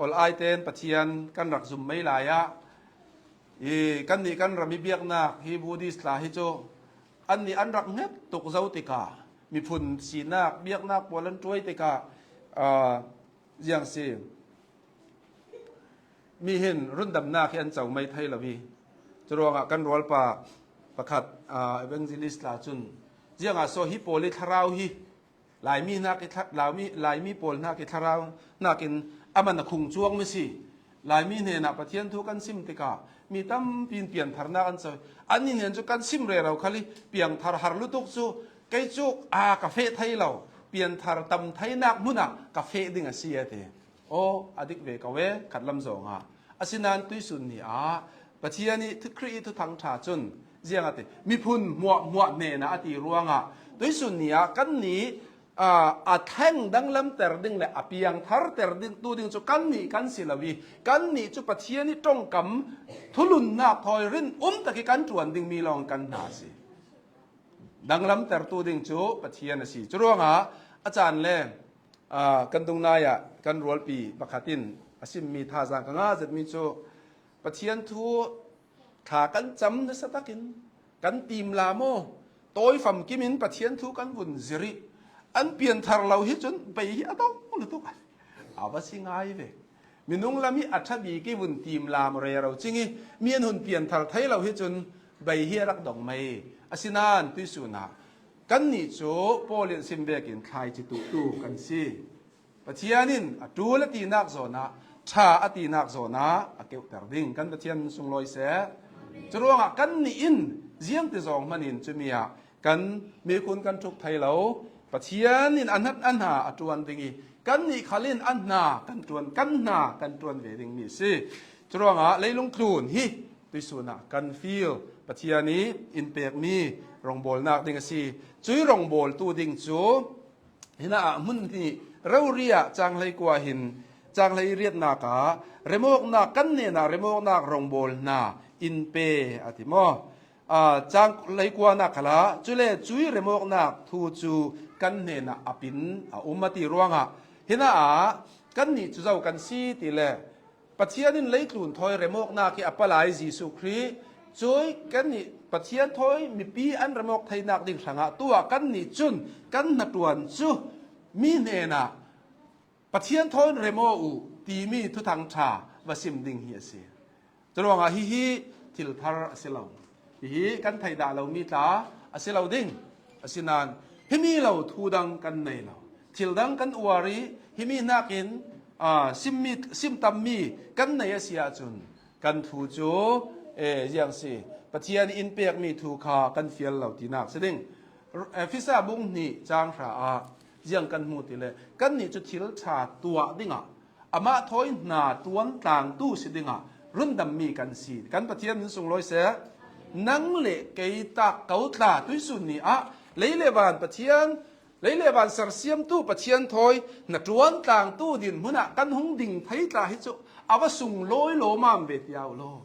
ol ai tein Pathian kan rak zum mei lai ah, i kannih kan ram ih biaknak hi Buddhist tla hi cu annih an rak hnget tuk zo tikah, miphun sinak biaknak pawl an ṭuai tikah, aa, ziang si. Mi hin rundamnak hi an co mei thei lo ih, curuangah kan rualpa pakhat, aa, evangelist tla cun, ziangah so hi pawl ih thlarau hi, Laimi hnak ih thla-, Laimi, Laimi pawl hnak ih thlarau hnakin a man a khung cuangmi si. Laimi hnenah Pathian thu kan sim tikah mi tampi in piantharnak an co. Annih hnen cu kan sim rero khal ih piangthar har lutuk cu kei cu, aa, ka feh thei lo, pianthar tam theinak hmunah ka feh ding a si, a ti. Aw, a dik ve ko e, khatlam zongah. Asinain tuihsun ni ah Pathian ih thu-, Khrih ih thuthang ṭha cun ziang a ti, miphun hmuahhmuah hnenah a ti ruangah tuihsun ni ah kannih, aa, a thleng danglamter ding le a piangtharter ding, tu ding cu kannih kan si lo ih, kannih cu Pathian ih ṭongkam thulunnak thawi rinum tak ih kan ṭuan dingmi lawng kan hna a si. Danglamtertu ding cu Pathian a si. Curuangah a caan le, aa, kan dungnai ah kan rualpi pakhat in a simmi thazaang ka ngah zetmi cu Pathian thu thla kan cam nasa takin kan timlam aw, tawi famkim in Pathian thu kan vun zirh ih an pianthar lo hi cun bei hi a dong lutuk a va si ngai ve. Minung lam ih a ṭha bik ih vun timlam rero cing ih mi an hun pianthar thei lo hi cun bei hi a rak dong mei. Asinain tuihsun ah kannih cu Paul in sim vekin thlaici tuhtu kan si. Pathian in a ṭul a tinak zawnah, ṭha a tinak zawnah a keuhter ding kan Pathian sunglawi seh. Curuangah kannih in ziangti zawng hmanh in cumi ah kan meikun kan ṭhuk thei lo. Pathian in a hnat a hna a ṭuan ding ih kannih khal in a hna kan ṭuan, kan hna kan ṭuan ve dingmi a si. Curuangah leilung tlun hi tuihsun ah kan feel, Pathian ih in pekmi rawngbawlnak ding a si. Cui rawngbawltu ding cu hinah ah hmun hnih rori ah cang hleikua hin, cang hleiriatnak ah remawknak kan hnenah remawknak rawngbawlnak in pe a ti maw? Aa, cang hleikuanak khalah cule cui remawknak thu cu kan hnenah a pin a um a ti ruangah hinah ah kannih cu zo kan si ti le Pathian in leitlun thawi remawknak hi a palai Jesuh Khrih cui kannih Pathian thawi mipi an remawk theinak ding hrangah tuah kannih cun kan hnaṭuan cu mi hnenah Pathian thawn rem aw uh timi thuthang ṭha va sim ding hi a si. Curuangah hihi thil thar a si lo. Hihi kan theih dah lomi tla a si lo ding. Asinain himi lo thu dang kan nei lo. Thil dang kan uar ih himi hnakin, aa, simmi, sim tammi kan nei a si ahcun kan thu cu, eh, ziang si. Pathian in pekmi thu kha kan fial lo tinak si ding. Efesa bung hnih cang hra ah ziang kan hmu ti le, kannih cu thil ṭha tuah dingah amah thawi hna ṭuan tlangtu si dingah rundammi kan si. Kan Pathian min sunglawi seh. Nang le kei tak ko tla tuihsun ni ah lei le van Pathian, lei le van sersiamtu Pathian thawi hna ṭuan tlangtu dinhmun ah kan hung ding thei tla hi cu a va sunglawi lawmam ve tiau law.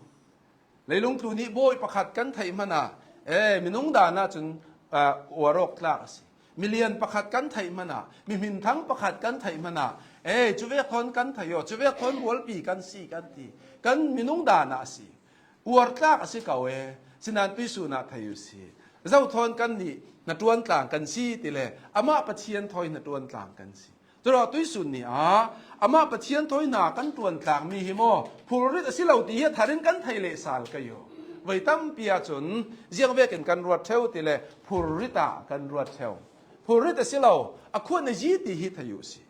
Leilung tlu nih bawi pakhat kan theih hmanah, eh, minung dan ahcun, ah, uar awk tlak a si. Milian pakhat kan theih hmanah, mihminthang pakhat kan theih hmanah, eh, cuvek thawn kan theih aw, cuvek thawn rualpi kan si kan ti. Kan minung dan ah a si. Uar tlak a si ko e, sinain tuihsun ah thei uh si. Zo thawn kannih hnaṭuan tlang kan si ti le, amah Pathian thawi hnaṭuan tlang kan si. Curuangah tuihsun ni ah amah Pathian thawi hna kan ṭuan tlangmi hi maw phurrit a si lo ti hi a tharin kan thei leh sal ka yo. Voi tampi ahcun ziang vekin kan ruat ṭheu ti le phurrit ah kan ruat ṭheu. Phurrit a si lo, a khuan a yi ti hi thei uh si.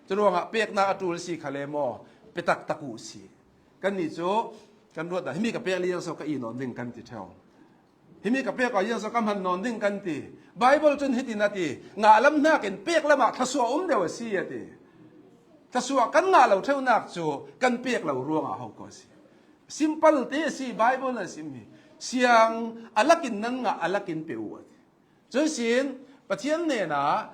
Curuangah peknak a ṭul si khal e maw, pe taktak uh si. Kannih cu kan ruat dah, himi ka pek le ziang so ka i nawn ding kan ti ṭheu. Himi ka pek ah ziang so ka hman nawn ding kan ti. Bible cun hitin a ti, ngah lam hnakin pek lamah thluasuah um deuh a si a ti. Thluasuah kan ngah lo ṭheunak cu kan pek lo ruangah ho ko a si. Simple te a si, Bible na sim hi. Siang a lakin nan ngah a lakin pe uh a ti. Cuihsin Pathian hnenah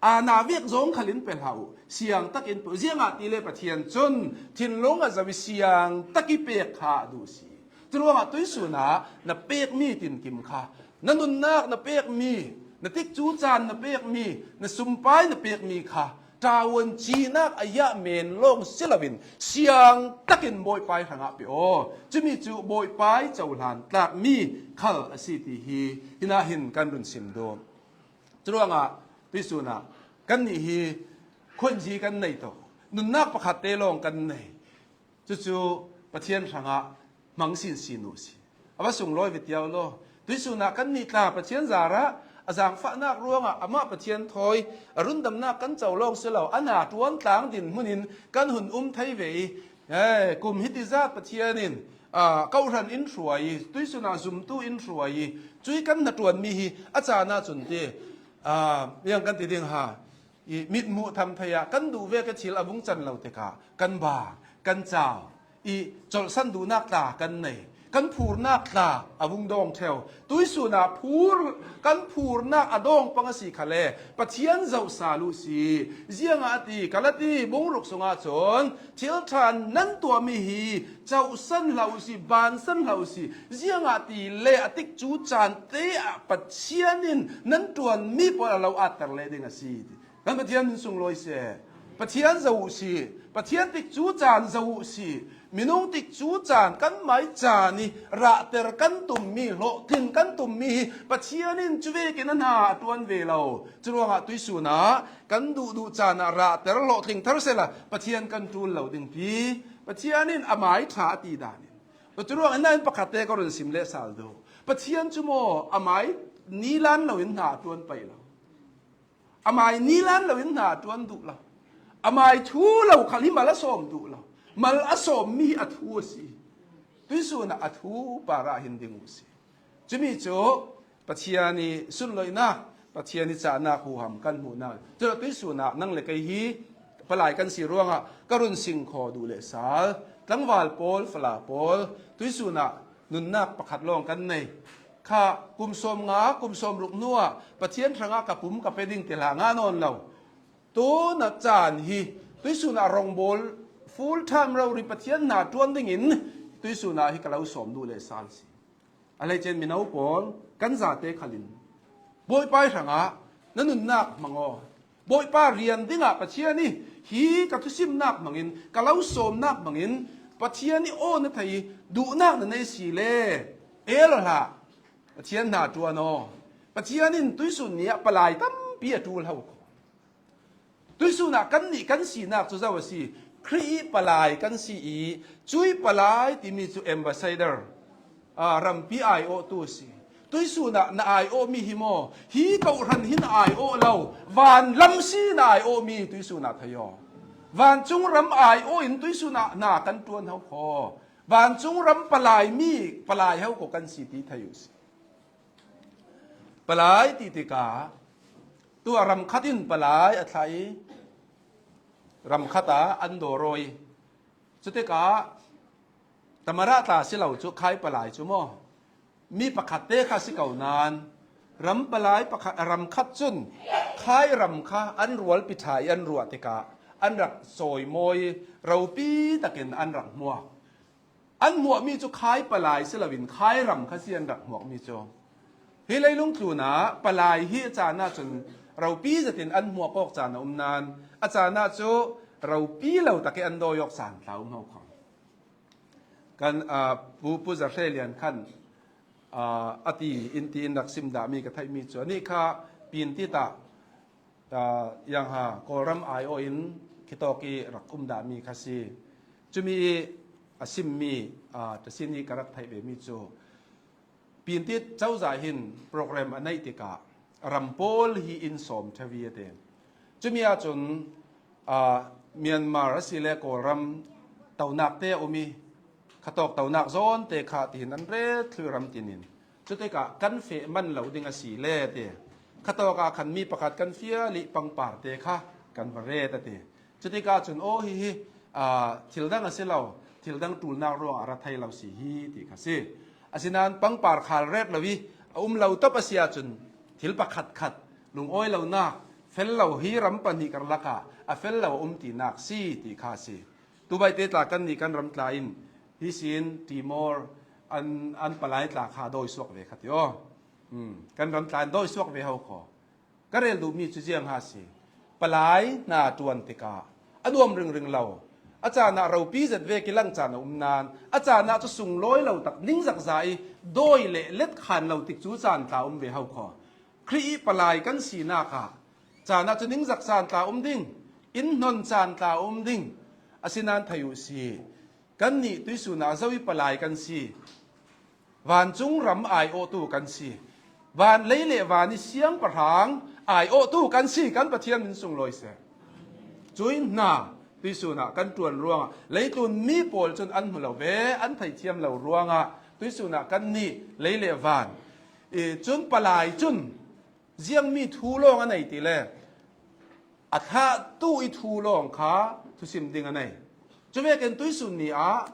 aa na vek zong khalin pe hlah uh, siang takin pe uh. Ziangahtile Pathian cun thinlung a zo ih siang tak ih pek kha a duh si. Curuangah tuihsun ah na pekmi tinkim kha, na nunnak na pekmi, na tikcu caan na pekmi, na sumpai na pekmi kha ṭawn cinak a yah men lawng si loin siang takin Bawipai hrangah pe aw. Cumi cu Bawipai cohlan tlakmi khal a si ti hi hinah hin kan run sim duh. Curuangah tuihsun ah kannih hi khuanzi kan nei tawn, nunnak pakhat te lawng kan nei. Cucu Pathian hrangah hmang sinsin uh si. A va sunglawi ve tiau law. Tuihsun ah kannih tla Pathian zarah a zaangfahnak ruangah amah Pathian thawi a rundamnak kan co lawng si lo, a hna ṭuan tlang dinhmun in kan hun um thei ve ih, eh, kum hiti zat Pathian in, ah, kohhran in hruai ih, tuihsun ah zumtu in hruai ih, cui kan hnaṭuanmi hi a caan ahcun ti, ah, ziang kan ti ding ha. Ih, mithmuh tham thei ah kan duh vek ih thil a vung can lo tikah kan bang, kan cau, ih colhsan duhnak tla kan nei, kan phurnak tla a vung dawng ṭheu. Tuihsun ah phur, kan phurnak a dawng pang a si khal e, Pathian zoh sal uh si. Ziangah a ti, Galati bung ruk sungah cun thil ṭha nan tuahmi hi cohsan hlah uh si, bansan hlah uh si. Ziangahtile a tikcu caan te ah Pathian in nan ṭuanmi pawl a lo atter leh ding a si. Kan Pathian min sunglawi seh. Pathian zoh uh si. Pathian tikcu caan zoh uh si. Minung tikcu caan kanmai caan ih rahter kan tummi, hlawhtling kan tummi hi Pathian in cuvekin a hna a ṭuan ve lo. Curuangah tuihsun ah kan duhduh caan ah rahter hlawhtling thar sehla Pathian kan ṭul lo ding pi. Pathian in amai ṭha a ti dan in. Curuangah nain pakhat te ka run sim leh sal duh. Pathian cu maw amai nilan loin hna a ṭuan paih lo. Amai nilan loin hna a ṭuan duh lo. Amai thu lo khal hi mal a sawm duh lo. Mal a sawmmi hi a thu a si. Tuihsun ah a thu parah hin ding uh si. Cumi cu Pathian ih sunlawihnak, Pathian ih cahnak huham kan hmuhnak. Curuangah tuihsun ah nang le kei hi palai kan si ruangah ka run sing khaw duh le sal. Tlangval pawl, fala pawl, tuihsun ah nunnak pakhat lawng kan nei. Kha kum sawm nga, kum sawm ruk hnuah Pathian hrangah ka pum ka pe ding ti hlah ngah nawn lo. Tu na caan hi tuihsun ah rongbawl full time rori Pathian hna ṭuan dingin tuihsun ah hi ka lo sawm duh le sal si. A hleice in mino pawl kan zate khalin Bawipai hrangah na nunnak hmang aw. Bawipa rian dingah Pathian ih hi ka thusimnak hmangin, ka lo sawmnak hmangin Pathian ih aw na thei ih duhnak na nei si le el hlah. Pathian hna ṭuan aw. Pathian in tuihsun ni ah palai tampi a ṭul ho ko. Tuihsun ah kannih kan sinak cu zo a si. Khrih i palai kan si i, cui palai timi cu ambassador, aa, rampi aiawhtu a si. Tuisun ah na aiawhmi hi maw? Hi kohhran hi na aiawh lo, van lam si na aiawhmi tuisun ah thei aw. Vancung ram aiawh in tuisun ah na kan ṭuan ho kho. Vancung ram palai mi palai ho ko kan si ti thei uh si. Palai ti tikah tu a ram khat in palai a thlah i ram khat ah an dawrawi. Cutikah tamara tla si lo cu khai palai cu maw? Mi pakhat te kha si ko nan ram palai pakhat, ram khat cun khai ram kha an rualpi ṭha i an ruah tikah an rak cawimawi, ropi takin an rak hmuak. An hmuahmi cu khai palai si loin khai ram kha si an rak hmuakmi cu. Hi leilung tlun ah palai hi a caan ahcun ropi zetin an hmuak awk caan a um nan a caan ah cu ropi lo tak i an dawi awk caan tla um ho kho. Kan, aa, pu, pu Za Hre Lian khan, aa, a ti in, ti in rak sim dahmi ka theihmi cu anih kha Pintit ah, aa, Yang Ha Kawlram aiawh in khitawk i rak um dahmi kha si. Cumi i a simmi, aa, Tasin i ka rak theih vemi cu Pintit cozah hin program a neih tikah ram pawl hi in sawm ṭheu hi a ti. Cumi ahcun, aa, Myanmar a si le Kawlram tonak te a um i khatawk tonak zawn te kha tihin an ret thlu i ram tinin cutikah kan feh man lo ding a si le ti. Khatawk ah khan mi pakhat kan fial i pangpar te kha kan va ret a ti. Cutikah cun, aw, hihi, aa, thil dang a si lo, thil dang ṭulnak ruangah a ra thei lo si hi ti kha si. Asinain pangpar khal ret lo i a um lo top a si ahcun thil pakhat khat lungawi lonak, fel lo hi ram pahnih karlak ah a fel lo a um tinak si ti kha a si. Tubaite tla kannih kan ram tla in hi sin Timor an, an palai tla kha dawi suak ve kha ti aw. Hmm, kan ram tla in dawi suak ve ho kho. Ka rel duhmi cu ziang ha si. Palai hna ṭuan tikah a nuam ringring lo. A caan ah ropi zet ve kilang caan a um nan a caan ah cu sunglawi lo tak ningzak za i dawi le let khan lo tik cu caan tla um ve ho kho. Khrih i palai kan sinak ah caan ah cu ningzak caan tla um ding, in hnon caan tla um ding. Asinain thei uh si. Kannih tuisun ah zo i palai kan si. Vancung ram aiawhtu kan si. Van lei le van i siangpahrang aiawhtu kan si, kan Pathian min sunglawi seh. Cui hna tuisun ah kan ṭuan ruangah leitlun mi pawl cun an hmu lo ve, an theithiam lo ruangah tuisun ah kannih lei le van i cun palai cun ziangmi thu lawng a nei ti le a thlahtu i thu lawng kha thusim ding a nei. Cuvekin tuisun ni ah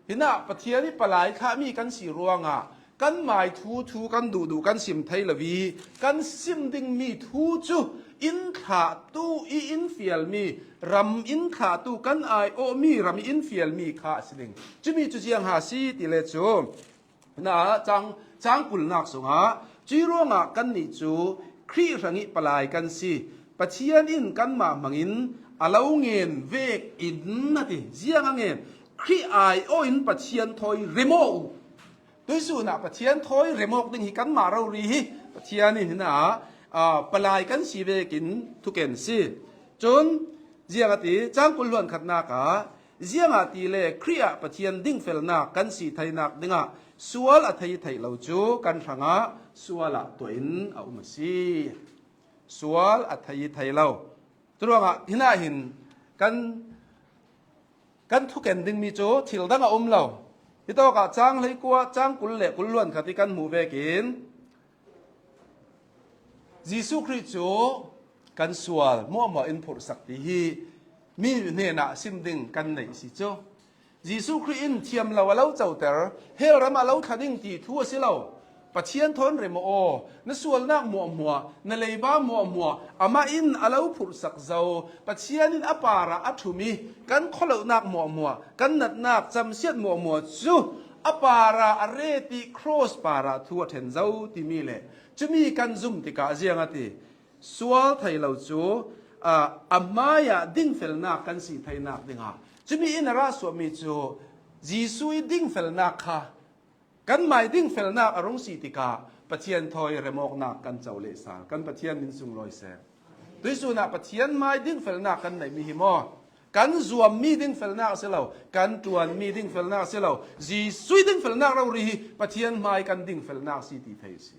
hinah Pathian i palai thlahmi kan si ruangah kanmai thu, thu kan duhduh kan sim thei lo i kan sim dingmi thu cu in thlahtu i in fialmi, ram in thlahtu kan aiawhmi ram i in fialmi kha a si ding. Cumi cu ziang ha si ti le cu Hna cang, cang kulnak sungah cui ruangah kannih cu Khrih hrangih palai kan si. Pathian in kanmah hmangin a lo ngen vek in a ti. Ziang a ngen? Khrih aiawh in Pathian thawi remawk uh. Tuisun ah Pathian thawi remawk ding hi kanmah rori hi Pathian in hinah, aa, palai kan si vekin thuken si. Cun ziang a ti? Cang kul hluan khatnak ah, ziangahtile Khrih ah Pathian dingfelnak kan si theinak dingah sual a thei i theih lo cu kan hrangah sual ah tuah in a um a si. Sual a thei i thei lo. Curuangah hinah hin kan, kan thuken dingmi cu thil dang a um lo. Hitawkah cang hleikua, cang kul le kul hluan khat i kan hmuh vekin, Jesuh Khrih cu kan sual hmuahhmuah in phurhsak ti hi mi hnenah sim ding kan neih si cu. Jesuh Khrih in thiam lo a lo coter, hell ram a lo thla ding ti thu a si lo. Pathian thawn rem aw, na sualnak hmuahhmuah, na leiba hmuahhmuah amah in a lo phurhsak zo. Pathian in a parah a ṭhum i kan khualonak hmuahhmuah, kan natnak camsiat hmuahhmuah cu a parah a ret i cross parah thu a ṭhen zo timi le cumi kan zum tikah ziang a ti? Sual thei lo cu, aa, a hmaiah dingfelnak kan si theinak dingah cumi in a rah suahmi cu Jesuh i dingfelnak kha kanmai dingfelnak a rung si tikah Pathian thawi remawknak kan co lehsal. Kan Pathian min sunglawi seh. Tuisun ah Pathian hmai dingfelnak kan neihmi hi maw? Kan zuam mi dingfelnak a si lo, kan ṭuan mi dingfelnak a si lo, Jesuh dingfelnak rori hi Pathian hmai kan dingfelnak a si ti thei a si.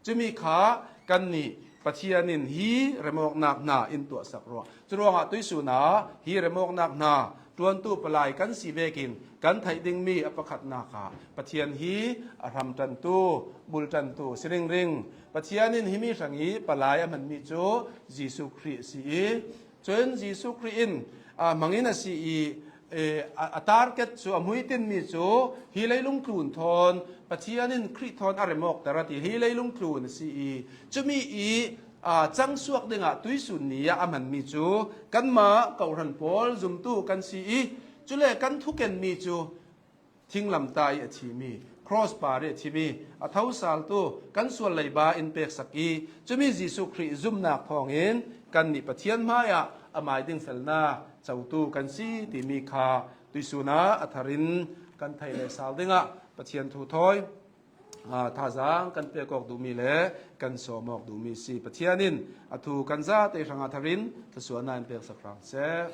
Cumi kha kannih Pathian in hi remawknak hna in tuahsak ruah. Curuangah tuisun ah hi remawknak hna ṭuantu palai kan si vekin kan theih dingmi a pakhatnak ah Pathian hi a hramṭantu, bulṭantu si ringring. Pathian in himi hrang i palai a hmanmi cu Jesuh Khrih a si i, cun Jesuh Khrih in, aa, hmangin a si i, eh, a, a target cu, a hmuitinmi cu hi leilung tlun thawn Pathian in Khrih thawn a remawkter a ti, hi leilung tlun a si i, cumi i, aa, cangsuak dingah tuisun ni ah a hmanmi cu kanmah kawhhran pawl zumtu kan si i, cule kan thukenmi cu thinglamtah i a thimi, cross par i a thimi, a thosaltu kan sual leiba in peksak i, cumi Jesuh Khrih zumnak thawngin kannih Pathian hmaiah amai dingfelnak cotu kan si timi kha tuisun ah a tharin kan theih le sal dingah Pathian thu thawi, aa, thazaang kan pek awk duhmi le kan sawm awk duhmi si. Pathian in a thu kan zate hrangah tharin thluasuahnak in peksak hram seh.